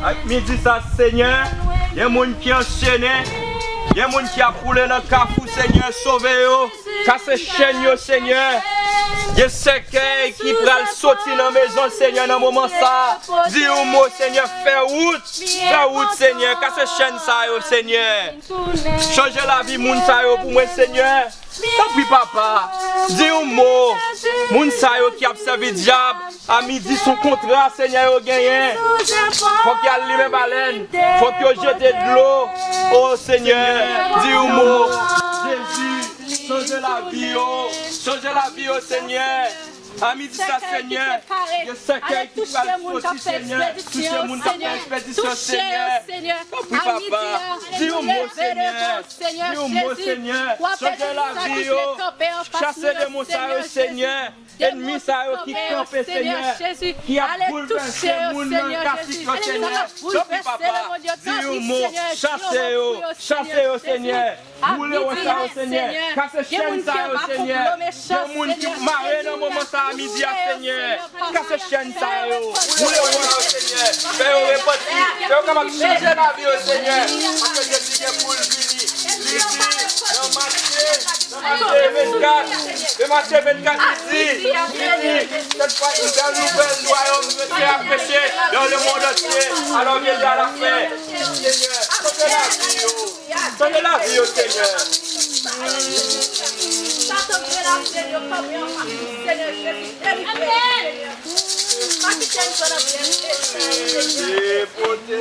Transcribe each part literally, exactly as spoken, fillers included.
Ak midi sa, Senyè, gen moun ki anchene, gen moun ki ap woule nan kafou, Senyè, sove yo. Kase chèn yo, Senyè. Gen sèkèy ki pral soti nan mezon, Senyè, nan moman sa. Di yon mo, Senyè, fè wout. Fè wout, Senyè. Kase chèn sa yo, Senyè. Chanje lavi moun sa yo pou mwen, Senyè. Tanpri, papa. Di yon mo. Moun sa yo ki ap sèvi dyab, a midi, se yon kontra, Senyè, yo genyen. Fòk y al limen balèn. Fòk yo jete dlo. O, Senyè, di yon mo. Jezi, chanje lavi yo. Chanje lavi yo, Senyè. A midi sa, Senyè, gen sèkèy ki pral soti, Senyè. Touche moun k ap fè ekspedisyon, Senyè. Tanpri, papa. Di yon mo, Senyè. Di yon mo, Senyè. Chanje lavi yo. Chase demon sa yo, Senyè. Ènmi sa yo ki kanpe, Senyè, ki ap boulvèse moun nan kasik yo, Senyè. Tanpri, papa, di yon mo, chase yo, chase yo, Senyè. Boule wòch sa yo, Senyè. Kase chèn sa yo, Senyè. Gen moun ki mare nan moman sa a midi a, Senyè. Kase chèn sa yo. Boule wòch yo, Senyè. Fè yo repanti. Fè yo kapab chanje lavi yo, Senyè. Paske Jezi gen pou l vini. Li di nan Matye, nan Matye vennkat, nan Matye vennkat, li di, li di, cette fois, une belle nouvelle du royaume de Dieu est prêchée dans le monde entier, alors que Dieu a la fin. Senyè, chanje lavi yo. Chanje lavi yo, Senyè. Amen. Pote.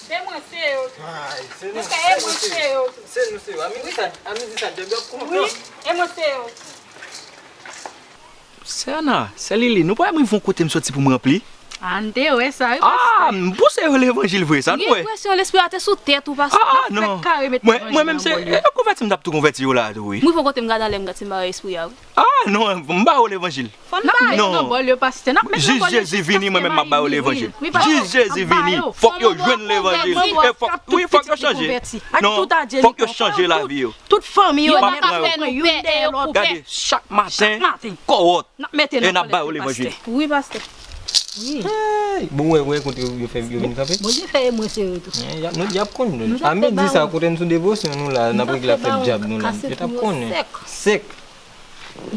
Se mwen, se yo tou. Ay, se nou, se mwen, se yo. Se nou, se yo. A midi sa, a midi sa, djab yo ap koumanse. Wi, e mwen, se yo tou. Sè Ana, sè Lili, nou pa wè m rive yon kote m soti pou m ranpli? A, n te wè sa, wi, pastè. A, m panse yo levanjil vre, sa nou wè? M gen enpresyon lespri a te sou tèt ou, pastè. A, a, non. Mwen, mwen menm se, e, konvèti m t ap tou konvèti yo la tou, wi. M rive yon kote m gade anlè m gade si m pa wè espri a, wi. A, non, m ba yo levanjil. Fò n ba yo nan bòl yo, pastè. N ap met nan bòl yo jiskaske m rive. Jis Jezi vini, mwen menm m ap ba yo levanjil. Jis Jezi vini. Fòk yo jwenn levanjil. E fòk, wi, fòk yo chanje. Non, fòk yo chanje lavi yo. Tout fanmi yo nèt, youn dèyè lòt. Gade, chak maten, kòwòt, e n ap ba yo levanjil. Wi, pastè. Wi. Bon, wè, wè, kote yo fè, yo vin kanpe. Bondye fè e mwen se yo tou. Y ap, nou, y ap konn. A midi sa, kote n sou devosyon nou la, n ap regle afè djab nou la. Yo t ap konnen. Sèk.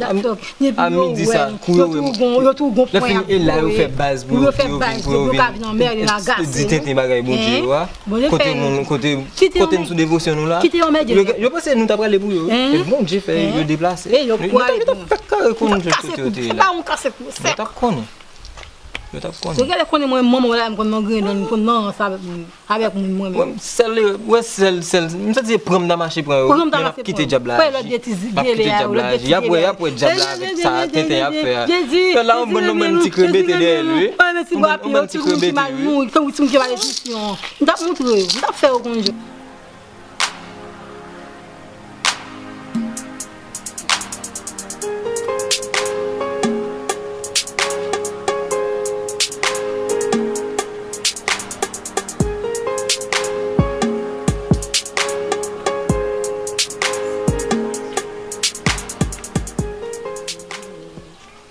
A midi sa, kou yo wè m. Yo tou gon, yo tou gon pwen y ap voye. Lè fini e la, yo fè baz pou yo, pou yo vin, pou yo vin di tenten bagay Bondye yo a. Kote moun, kote, kote n sou devosyon nou la. Yo, yo panse nou t ap prale pou yo. E Bondye fè yo deplase. Yo t ap, yo t ap fèk kare konnen kote yo te ye la. Yo t ap konnen. Yo t ap konnen. Yo genlè konnen mwen, manman w la, m konn nan Grendon, m konn nan ranse avèk moun, avèk moun mwen menm. Mwen, sèl, wè, sèl, sèl, m santi se pran m ta mache pran yo, men m ap kite djab la aji. M ap kite djab la aji. Y ap wè, y ap wè djab la avèk sa tenten y ap fè a. Lòt la, yon bann, yon bann ti krebete dèyè l, wi. Yon bann, yon bann ti krebete, wi. Yon ti moun ki pa gen vizyon. M t ap montre yo, m t ap fè yo konn jwe.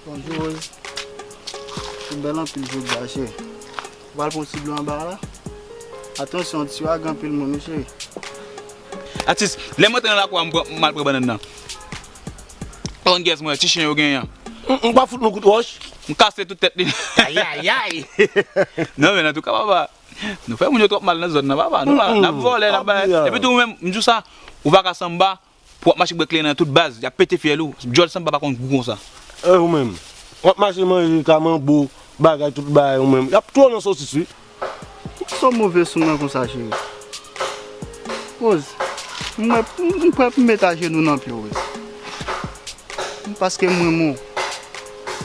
Bonjou, Rose. Ou bèl anpil jodi a, cheri. Ou pral pran ti dlo anba a la? Atansyon, ti wag anpil moun, wi, cheri. Atis, lè m antre nan lakou a, m pran, m al pran bannann nan. Ou konn kiyès mwen, ti chen yo genyen an. M, m pa fout nou kout wòch. M kase tout tèt li. Ayayay! Non, men antouka, papa, nou fè moun yo twòp mal nan zòn nan, papa. Nou la, n ap vòlè, n ap bay. Epi tou, ou menm, m di w sa, ou pa ka sanba, pou w ap mache bwè kleren nan tout baz, y ap pete fyèl ou. Djòl sanba pa konn gou konsa. E ou menm? W ap mache manje kamanbo, bagay, tout bagay ou menm. Y ap tou w nan sosis, wi. Poukisa w move sou mwen konsa, cheri? Rose, m wè, m, m prè pou m met ajenou nan pye w, Rose. Paske m renmen w.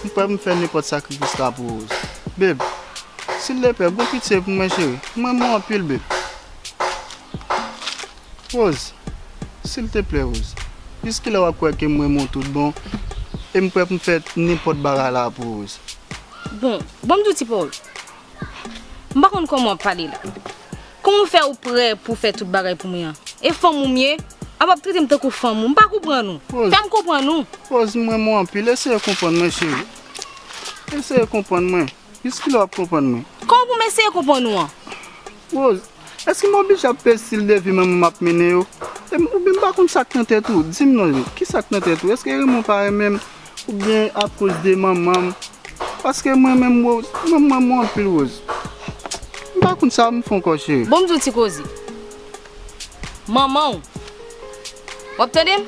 M prè pou m fè nenpòt sakrifis la pou w, Rose. Babe, silvouplè, bon pitye pou mwen, cheri. M renmen w anpil, babe. Rose, Silteplè, Rose. Jiskilè w ap kwè ke m renmen w tout bon, e m prè pou m fè nenpòt bagay la pou ou, Rose? Bon, bon, m di w ti pawòl. M pa konn kòman w ap pale la. Kòman w fè ou prè pou w fè tout bagay pou mwen an? E fanm ou m ye? Ap ap trete m tankou fanm ou. M pa konprann ou. Rose. Fè m konprann ou. Rose, m renmen w anpil. Eseye konprann mwen, cheri. Eseye konprann mwen. Jiskilè w ap konprann mwen? Kòman pou m eseye konprann ou an? Rose, èske m oblije ap peye stil de vi manman m ap mennen yo? E m, oubyen m pa konn sa k nan tèt ou? Di m non, kisa k nan tèt ou? Èske renmen w pa renmen m? Oubyen akoz de manman m? Paske mwen menm, Rose, mwen, m renmen w anpil, Rose. M pa konn sa m fè ankò, cheri. Bon, m di w ti koze. Manman w. W ap tande m?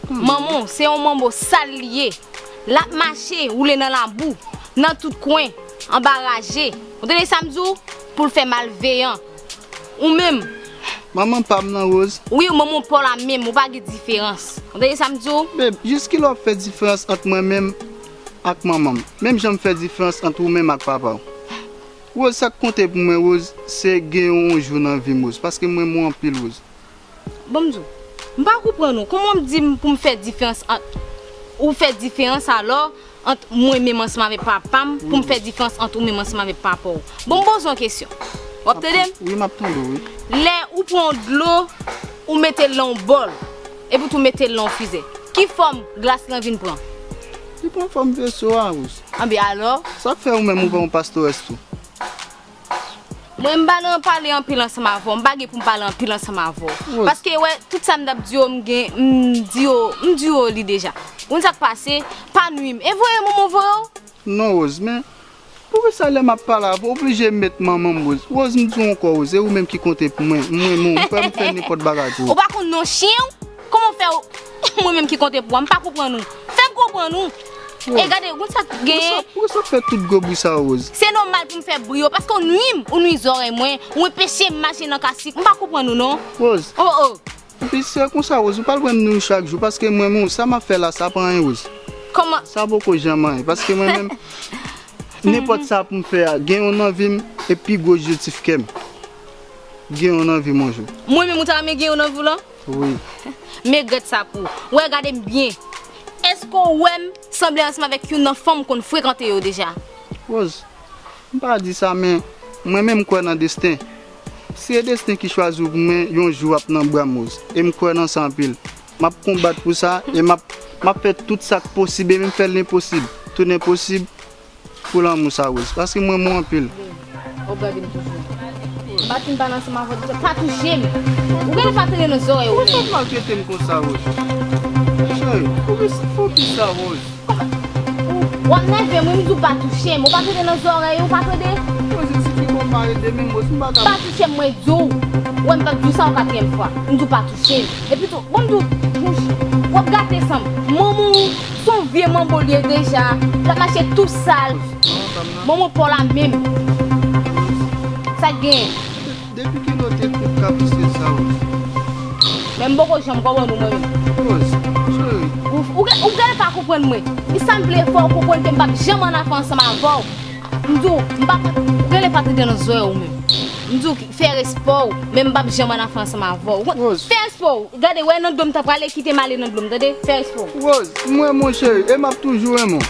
Manman w, se yon manbo sal li ye. L ap mache, woule nan labou, nan tout kwen, anba raje. Ou tande sa m di w? Pou l fè malveyan. Ou menm. Manman pa m nan, Rose. Wi, manman w pa w la menm, ou pa gen diferans. Ou tande sa m di w? Babe, jiskilè w ap fè diferans ant mwen menm ak manman m? Menm jan m fè diferans ant ou menm ak papa w. Rose, sa k konte pou mwen, Rose, se gen yon jou nan vi m, Rose. Paske m renmen w anpil, Rose. Bon, m di w, m pa konprann ou. Kòman w di m pou m fè diferans ant, ou fè diferans alò ant mwen menm ansanm avèk papa m, pou m fè diferans ant ou menm ansanm avèk papa w? Bon, m poze w yon kesyon. W ap tande m? Wi, m ap tande w, wi. Lè ou pran yon dlo, ou mete l nan yon bòl, epi tou mete l nan yon frizè, ki fòm glas lan vin pran? Li pran fòm veso a, Rose. Anben alò? Sa k fè ou menm ou pa yon pastores tou? Mwen, m pa nan pale anpil ansanm avè w. M pa gen pou m pale anpil ansanm avè w. Rose. Paske, wè, tout sa m t ap di yo, m gen, m di yo, m di yo li deja. Ou konn sa k pase? Pa nwi m. E voye manman w voye w? Non, Rose, men poukisa lè m ap pale avè w, ou oblije met manman m, Rose? Rose, m di w ankò, Rose, e ou menm ki konte pou mwen. Mwen, mwen, m prè pou m fè nenpòt bagay pou ou. Ou pa konn non chen w? Kòman w fè w, mwen menm ki konte pou ou? M pa konprann ou. Fè m konprann ou. E gade, ou konn sa k genyen? Poukisa, poukisa w fè tout gwo bri sa yo, Rose? Se nòmal pou m fè bri yo, paske w nwi m, ou nwi zòrèy mwen, ou enpeche m mache nan kasik. M pa konprann ou non. Rose. Oh, oh. Epi se konsa, Rose, ou pa bezwen nwi chak jou, paske mwen menm, sa m ap fè la, sa pa anyen, Rose. Kòman? Sa poko janm anyen, paske mwen menm, nenpòt sa pou m fè a, gen yon nan vi m, e pi gwo objektif kè m. Gen yon nan vi m yon jou. Mwen menm, ou ta renmen gen yon nan vi w lan? Wi. M regrèt sa pou ou. Wè, gade m byen. Èske w wè m sanble ansanm avèk youn nan fanm m konn frekante yo deja? Rose, m pa di sa, men mwen menm m kwè nan desten. Si e desten ki chwazi w pou mwen, yon jou w ap nan bra m, Rose. E m kwè nan sa anpil. M ap konbat pou sa, e m ap, m ap fè tout sa k posib, e menm fè lenposib tounen posib. Pou lanmou sa, Rose, paske m renmen w anpil. W ap gade m toujou. M pa fin pale ansanm avè w deja, pa touche m. Ou genlè pa tande nan zòrèy ou menm. Poukisa w t maltrete m konsa, Rose? Cheri, poukisa, poukisa, Rose? Ou, w ap nève m, wi, m di w pa touche m. Ou pa tande nan zòrèy ou, pa tande? Rose, si fi konn pa rete menm, Rose, m pa ka. Pa touche m, mwen di w. Wè, m p ap di w sa yon katriyèm fwa. M di w pa touche m. Epi tou, bon, m di w, wouch, w ap gate san m. Manman w, se yon vye manbo l ye deja. L ap mache tou sal. Manman pa w la menm. Sa k genyen? Depi kilè w te kout kaprisye sa, Rose? Men m poko janm konprann ou mwen menm. Rose, cheri. Ou, ou, ou genlè pa konprann mwen. E sa m vle fè w konprann ke m p ap janm annafè ansanm avè w. M di w, m pa, ou genlè pa tande nan zòrèy ou menm. M di w, fè respè w, men m p ap janm annafè ansanm avè w. Rose. Fè respè w. Gade, wè nan dlo m ta prale, kite m ale nan dlo m, tande? Fè respè w. Rose, m renmen w, cheri, e m ap toujou renmen w.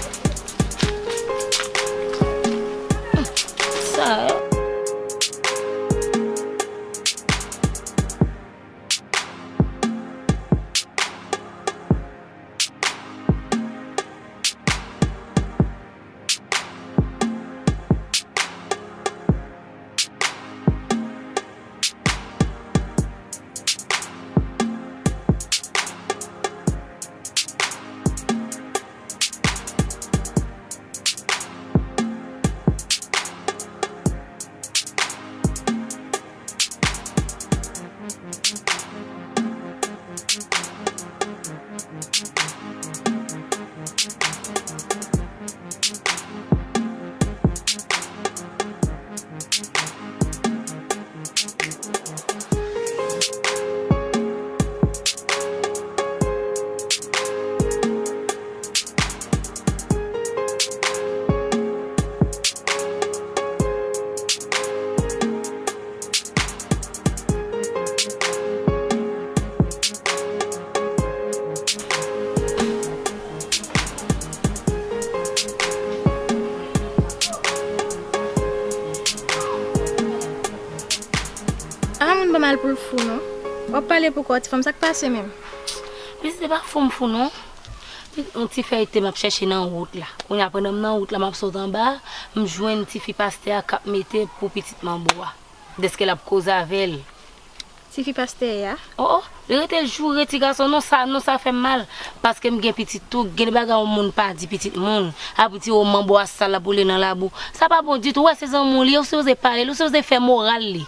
Sa. Al pou l fou non. W ap pale pou kò ti fanm, sa k pase menm? Pitit, se pa fou m fou non. Yon ti fèy te m ap chèche nan wout la. Kounye a pandan m nan wout la, m ap sot anba, m jwenn tifi pastè a k ap mete pou pitit manbo a. Dèske l ap koze avè l. Tifi pastè a? Oh, oh, li rete joure ti gason. Non, sa, non, sa fè m mal. Paske m gen pitit tou, gen de bagay yon moun pa di pitit moun. Ap di, o, manbo a sal, l ap woule nan labou. Sa pa bon ditou. Ou wè se zanmi w li ye, ou sipoze pale li, ou sipoze fè moral li.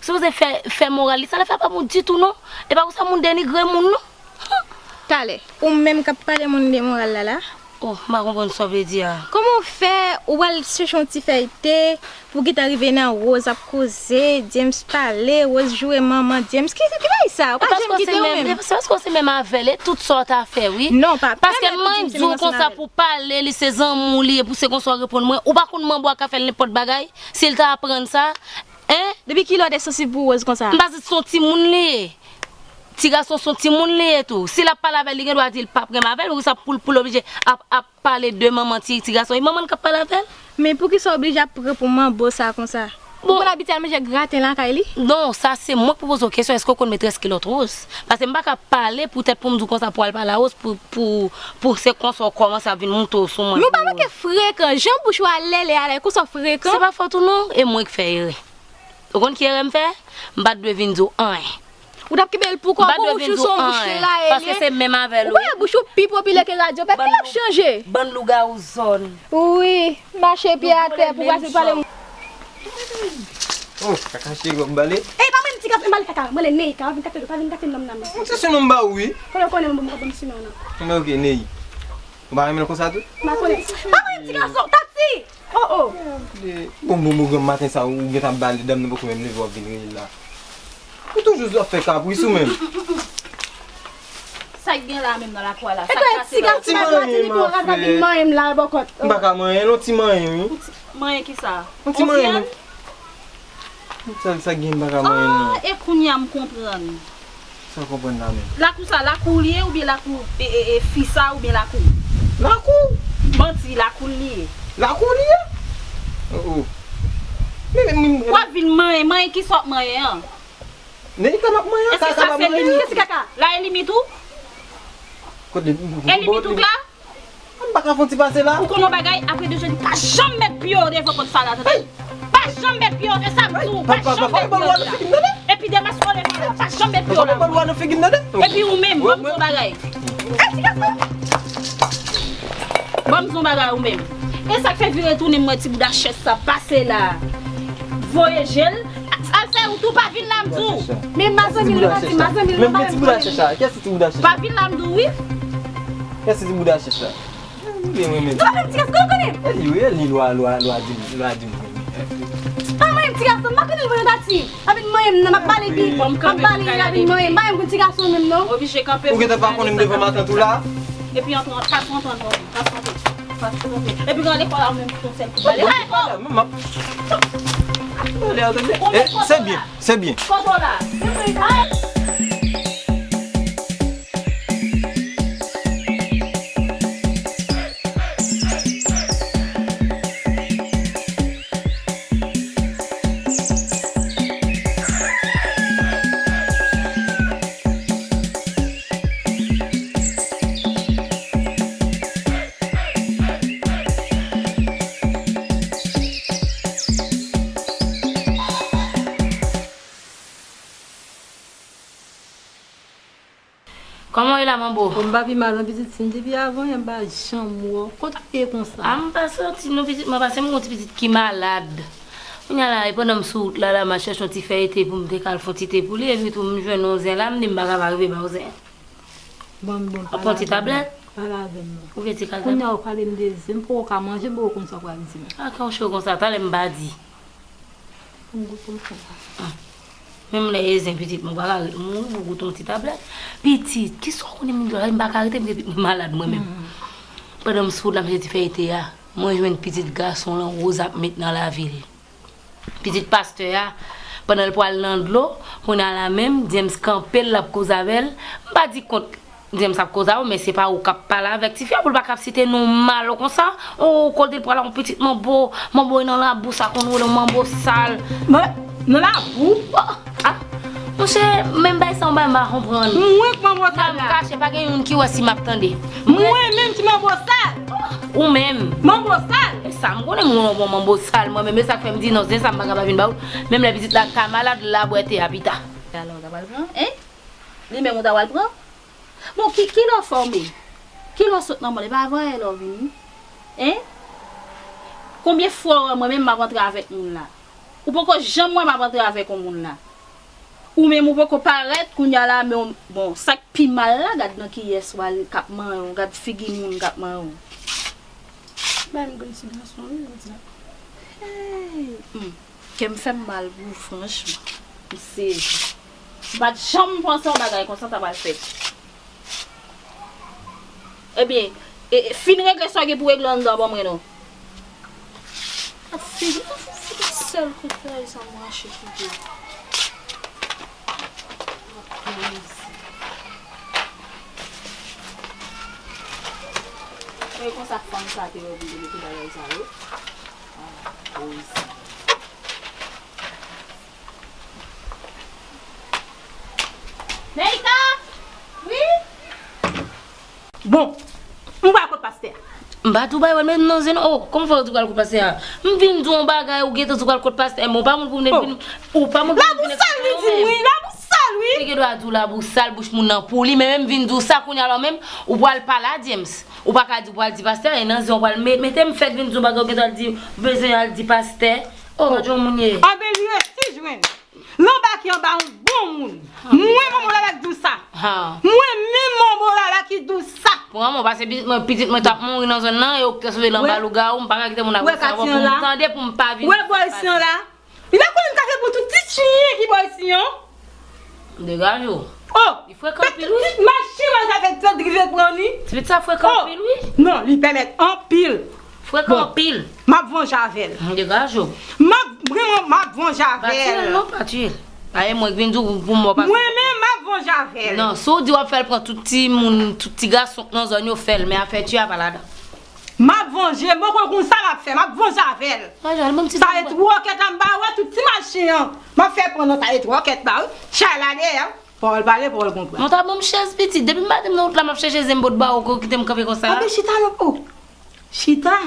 Ou sipoze fè, fè moral li. Sa l ap fè a pa bon ditou non. E pa konsa moun denigre moun non. Talè, ou menm k ap pale moun de moral la la? Oh, m pa konprann sa w vle di a. Kòman w fè, ou pral chèche yon ti fèy te pou gentan rive nan Rose ap koze, James pale, Rose joure manman James? Ki, ki bagay sa? Ou pa janm kite w menm? E paske w se menm avè l, e tout sa w ta fè, wi. Non, pa pèmèt James menm ansanm avè l. Paske mwen di w konsa pou pale, li se zanmi w li ye, pou se konsa w reponn mwen. Ou pa konn manbo a ka fè l nenpòt bagay? Si l ta aprann sa, en? Depi kilè w te sansib pou Rose konsa? M pa di se yon timoun li ye. Ti gason se yon timoun li ye tou. Si l ap pale avè l, li gen dwa di l p ap renmen avè l, poukisa pou l, pou l oblije ap, ap pale de manman ti, ti gason? E manman l k ap pale avè l? Men poukisa w oblije ap pran pou manbo sa konsa? Ou konn abitye al manje graten lakay li? Non, sa se mwen k pou poze w kesyon, èske w konn metrès kilòt Rose? Paske m pa ka pale poutèt pou m di w konsa pou al pale a Rose pou, pou, pou se konsa w kòmanse ap vin moute w sou mwen. Men w pa manke frekan, jan bouch ou a lèlè a la, konsa w frekan. Se pa fòt ou non, e mwen k fè erè. Ou konn ki erè m fè? M pa t dwe vin di w anyen. Ou t ap kenbe l pou kò w, bouch ou se yon bouch la e li ye. Paske se menm avè l, wi. Ou pa wè bouch ou pi popilè ke radyo pèp, li ap chanje. Bann lougawou zòn. Wi, mache pye atè pou pase pale. Oh, kaka cheri, w ap bale? Ey, pa mwen ti kaka, m bale kaka. Mwen le Ney, ka vin kate, pa vin kate nonm nan. Mwen se sinon m ba ou, wi. Konnen, konnen, mwen, mwen, mwen sinon nan. Mwen, ok, Ney. Ou pa renmen l konsa tou? M pa konnen. Pa mwen ti gason, Tati! Oh, oh. Bon, bon, bon, granm maten sa, ou gentan ap bale, dam nan poko menm leve, w ap vin rele l la. Ou toujou ap fè kapris ou menm. Sa k gen la menm nan lakou a la? Sa k pase la? Ti manyen m, ap vin manyen m la, bòkòt. M pa ka manyen l, yon ti manyen, wi. Manyen kisa? Yon ti manyen, wi. Sa, sa k gen, m pa ka manyen l, non. Ah, e kounye a m konprann. Sa w konprann la menm? Lakou sa, lakou w li ye oubyen lakou, e, e, e, fi sa oubyen lakou w? Lakou w. Manti, lakou l li ye. Lakou w li ye? Oh, oh. Men, men, men, w ap vin manyen, manyen ki sòt manyen an. Neyika m ap manyen an, kaka m ap manyen an. Èske sa se limit ou? La e limit ou? Kote? E limit ou k la? M pa ka fè yon ti pase la? Ou konn yon bagay, apre de jodi, pa janm met pye w devan pòt sa la, tande? Pa janm met pye w, e sa m di w, pa janm met pye w la. Epi demen si w leve, pa janm met pye w la. Epi ou menm, ban m di w yon bagay. Ban m di w yon bagay ou menm. E sa k fè vire tounen m wè ti bouda chèch sa pase la. Voye je l, al fè wout ou, pa vin la m di w. Men mazanmi l pati, mazanmi l pa menm konnen. Kiyès ti bouda chèch la? Pa vin la m di w wi. Kiyès ti bouda chèch la? Li menm, li menm. Ou pa menm ti gason, ou konnen? E li, wi, e li lwa, lwa, lwa di m, lwa di m. Pa manyen m ti gason, m pa konnen l voye Tati. Ap vin manyen m nan, m ap bale bi, m ap bale li, l ap vin manyen m. M pa menm konn ti gason menm non. Oblije kanpe. Ou gentan pa konnen m devan matant ou la? Epi antre, pase antre, antre, pase antre, pase antre. Epi gade lekòl la, ou menm tou sèl pou bale. Ay, oh! M ap bale a, tande. E, se byen, se byen. Kote w la? Ay! Kòman w ye la, manbo? Bon, m pa pi mal non, pitit, si m te pi avan yè, m pa janm wè w. Kote w ye konsa? A, m pa soti non, pitit, mwen pase m gon ti pitit ki malad. Kounye a la, e pandan m sou wout la, la, m al chèche yon ti fèy te pou m te ka al fè yon ti te pou li, epi tou m jwenn yon zen la, m di m pa ka pa rive ba w zen. Bon, bon, pale avè m. Ap pran ti tablèt? Pale avè m non. Ou vle ti tablèt? Kounye a ou pale m de zen, m poko ka manje, m poko konn sa w pral di m. A, kan w cho konsa, talè m pa di. Fè m goute yon fwa. Ah. Menm lè e zen pitit mwen, m pa ka rete, m, m goute yon ti tablèt. Pitit, kisa w konnen m, m pa ka rete, m, m malad mwen menm. Pandan m sou wout la, m jete fèy te a, mwen jwenn pitit gason lan Rose ap met nan lavi l. Pitit pastè a, pandan l pral nan dlo, kounye a la menm, James kanpe l, l ap koze avè l. M pa di kont James ap koze avè w, men se pa ou k ap pale avèk tifi a pou l pa ka ap site non mal konsa. O, kote l pral la, yon pitit manbo, manbo nan labou, sa konn rele yon manbo sal. Mwen, nan labou? Ah, Monchè, menm bay sa yon bay m pa konprann. Mwen k manbo sal la. M kache, pa gen youn ki wè si m ap tande. Mwen menm ki manbo sal. Ou menm. Manbo sal. E sa, m konnen m yon bon manbo sal mwen menm, e sa k fè m di non, se sa m pa ka pa vin ba ou. Menm lè pitit la ka malad, l ap bwè te a pita. Alò, ou ta pral pran, en? Li menm ou ta pral pran? Bon, ki, kilè w fòme? Kilè w sot nan mòn? E pa avan yè lè w vini? En? Konbyen fwa w wè mwen menm m ap antre avèk moun la? Ou poko janm wè m ap antre avèk yon moun la. Ou menm ou poko parèt, kounye a la, men w, bon, sa k pi mal la, gad nan kiyès w al k ap manyen w, gad figi moun k ap manyen w. Bay m grenn ti gason wi, jodi a. Hey! Hmm. Kè m fè m mal pou ou, franchman. M sezi. M pa t janm panse yon bagay konsa ta pral fèt. Ebyen, e, e, fin regle sa w gen pou w regle anndan an ban mwen non. Ap figi, ap figi sèl kout fèy sa m rache figi. E konsa fanm sa te wè pou te mete bagay sa yo. Ah, poz. Neika! Wi? Bon, m pral kot pastè a. M pa tou bay wè, men nan zen, oh, kòman fè w di w pral kot pastè a? M vin di w yon bagay, ou gentan di w pral kot pastè, men w pa moun pou vin, ou pa moun pou vin. Labou sal li di m wi, labou sal wi. Li gen dwa di w labou sal bouch moun nan pou li, men menm vin di w sa kounye a la menm, ou pral pale a James. Ou pa ka di w pral di pastè a, e nan zen w pral me-, mete m fèk vin di w bagay, ou gentan al di, bezwen al di pastè. Oh, gad yon moun ye. Anben li resi jwenn. L anba ki anba yon bon moun. Mwen manbo lala ki di w sa. Mwen menm manbo lala ki di w sa. Pran mwen, paske pitit mwen, pitit mwen t ap mouri nan zòn nan, e ou ki te sove l anba lougawou, m pa ka kite moun ap konsa pou m tande, pou m pa vin. Wè bò isi an la. Li pa konnen m ka fè pou tout ti chen ki bò isi an. Degaje w. Oh! Li frekan anpil wi. Tout machin mwen sa fè tout rive pran li. Ti pitit sa frekan anpil wi. Non, li pèmèt anpil. Frekan anpil. M ap vanje avè l. Degaje w. M ap, vreman, m ap vanje avè l. Pa tiye l non, pa tiye l. Pa e mwen k vin di w pou mò pa. Mwen menm, m ap vanje avè l. Non, si w di w ap fè l pran tout ti moun, tout ti gason k nan zòn yo, fè l, men afè tiye a pa ladan. M ap vanje, m poko konn sa m ap fè, m ap vanje avè l. Sa retwòkèt la, m pa wè tout ti machin an. M ap fè pran nan sa retwòkèt la wi. Chay la dèyè. Pawòl pale, pawòl konprann. Non, ta ban m chèz pitit. Depi maten m nan wout la, m ap chèche zen m pot ba ou, ou kite m kanpe konsa. Anben chita non, oh. Chita.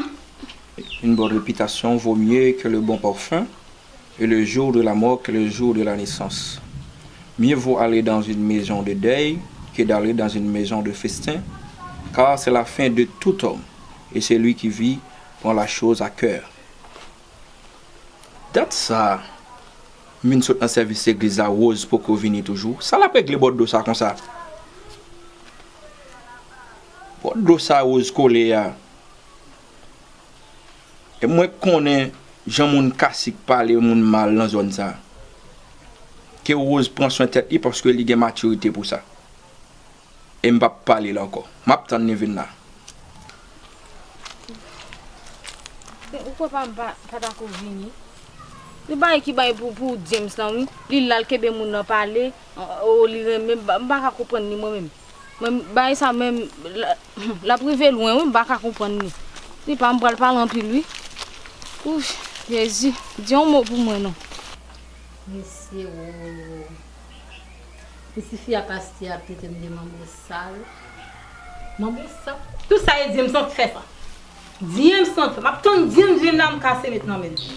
Une bonne réputation vaut mieux que le bon parfum, et le jour de la mort que le jour de la naissance. Mieux vaut aller dans une maison de deuil que d'aller dans une maison de festin, car c'est la fin de tout homme, et celui qui vit prend la chose à cœur. Dat sa, m vin sot nan sèvis legliz la, Rose poko vini toujou. Sa l ap regle bò dlo sa konsa? Bò dlo sa Rose kole a. E mwen k konnen jan moun kasik pale moun mal nan zòn sa. Ke Rose pran swen tèt li paske li gen matirite pou sa. E m p ap pale l ankò. M ap tann li vin la. Ou kwè pa m pa, pa tako vini? Li bay ki bay pou, pou James lan wi. Li la l kenbe moun nan pale. O, li renmen, m pa, m pa ka konprann li mwen menm. Mwen, bagay sa menm, l, l ap rive lwen wi, m pa ka konprann li. Li pa m pral pale anpil wi. Ouch, Jezi, di yon mo pou mwen non. Mesye, wowowo. Pou tifi a pastè ap trete m de manbo sal. Manbo sal. Tout sa e James an k fè sa. James an k fè. M ap tann James vin la, m kase met nan men l.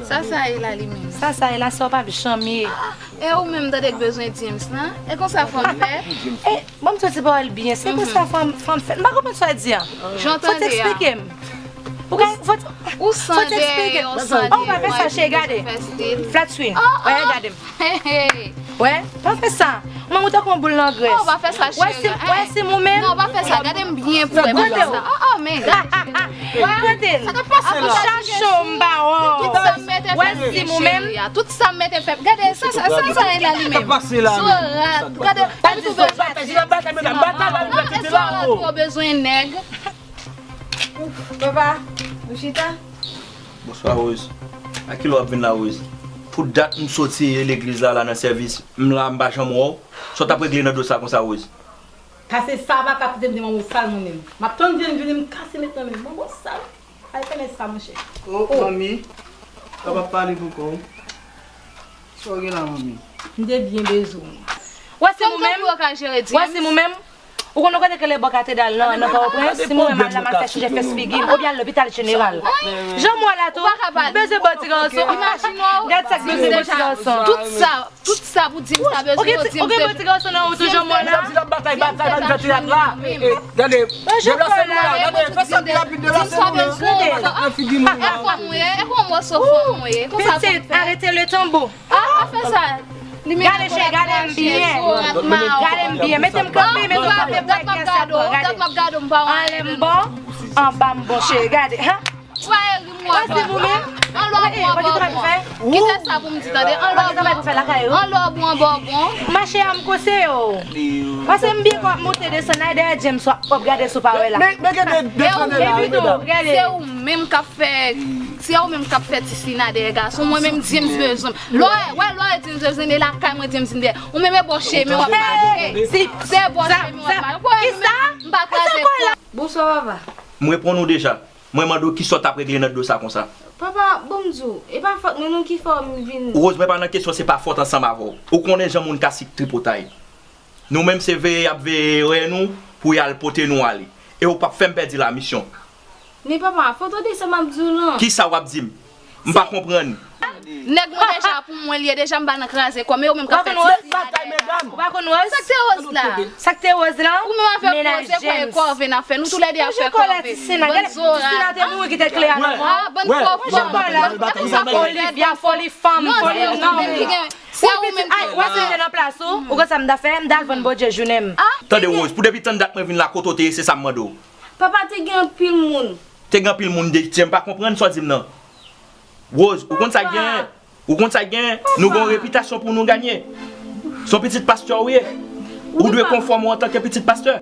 Sa sa ye la li menm? Sa sa ye la, sa w p ap janm ye. E ou menm tande k bezwen James lan? E konsa fanm fè? E, ban m soti pawòl byen. Se konsa fanm, fanm fè. M pa konprann sa w di a. Jan w tande a. Fò w eksplike m. Ou ka, fò, fò w eksplike m. Oh, pa fè sa, cheri, gade. Flat screen. Wè, gade m. Wè, pa fè sa. Manman ou tankou yon boul nan grès. Oh, pa fè sa, cheri. Wè, si, wè, si mou menm. Non, pa fè sa. Gade m byen pou wè, pa fè sa. Oh, oh, men gade. Wè, sa k ap pase la? Sa chò m ba w. Tout sa m mete fè m, cheri a. Tout sa m mete fè m. Gade, sa, sa, sa, sa e la li menm. Sa k ap pase la? Sou rat. Gade, pa di sou rat. Non, e sou rat ou bezwen nèg. Papa, nou chita? Bonswa, Rose. A kilè w ap vin la, Rose? Pou dat m soti legliz la, la nan sèvis, m la, m pa janm wè w. Sa w t ap regle nan dosye sa konsa, Rose? Pase sa pa ka kite m de manbo sal mwen menm. M ap tann vye m vini, m kase met nan men m. Manbo sal. Al fèmen sa, monchè. Oh, manmi. Sa pa pale pou kò w. Sa w gen la, manmi? M te byen bezwen w. Wè si mwen menm, wè si mwen menm, ou konnen kote ke le bò katedral nan, nan Pòtoprens, si mwen menm al la m al fè chanje fès figi m, oubyen al lopital jeneral. Jan mwen la tou, bezwen bò ti gason. Gad sa k bezwen bò ti gason. Tout sa, tout sa pou di m sa bezwen yo di m se. Ou gen bò ti gason nan ou tou jan mwen la. Mesye ap batay, batay, pa n fè teyat la. Gade, deplase nou la, gade, fè sa pi rapid, deplase nou la. Nan figi moun la. Fòm ou ye, e kon mòso fòm ou ye. Konsa pou fè. Arete le tanbo. Ah, pa fè sa. Gade chè, gade m byen. Gade m byen. Mete m kanpe, mete m kanpe pou èk sa pran. Gade. Anlè m bon, anba m bon chè. Gade. Wè, ri mwen. Anlè w bon, anba w bon. Kite sa pou m di, tande. Anlè w bon, anba w bon. Mache a m konseye w. Paske m byen konn ap monte desann la, dèyè James w ap gade sou pa wè la. Men, men gade, desann la, gade. Se ou menm k ap fè, se ou menm k ap fè ti sina dèyè gason. Mwen menm James bezwen m. Lè w wè, lè w wè James bezwen m, e lakay mwen James vin dèyè. Ou menm e bò chemen w ap mache. Se bò chemen w ap mache. Ou kwè nou menm m pa kraze kò. Bonswa papa. M reponn ou deja. Mwen mande w kisa w t ap regle nan do sa konsa. Papa, bon m di w, e pa fòt mwen non ki fè m vin. Rose, mwen pa nan kesyon se pa fòt ansanm avè w. Ou konnen jan moun ka sik tripotay. Nou menm se veye y ap veye erè nou pou y al pote nou ale. E ou p ap fè m pèdi lamisyon. Men papa, fò w tande sa m ap di w lan. Kisa w ap di m? M pa konprann. Nèg mwen deja pou mwen li ye, deja m pa nan kraze kò, men yo menm k ap fè ti batay medam. Ou pa konn Rose? Sa k te Rose la? Sa k te Rose la? Ou menm avèk Rose, e kòve n ap fè. Nou toulède ap fè kòve. Bann zora. Ti Sina te mouri ki te kle a nan mò. Ah, bann kòve. Olivia, foli fanm, foli nonm. Se ou menm ki gen. Wè si m te nan plas ou, ou konn sa m ta fè? M ta al vann Bondye jounen m. Tande Rose, pou depi tann dat mwen vin la kote w te ye, se sa m mande w. Papa, te gen anpil moun. Te gen anpil moun de, ti, m pa konprann sa w di m nan. Rose, ou konn sa k genyen? Ou konn sa k genyen? Nou gen yon repitasyon pou nou ganye. Se yon pitit pastè ou ye. Ou dwe konfòme w antanke pitit pastè.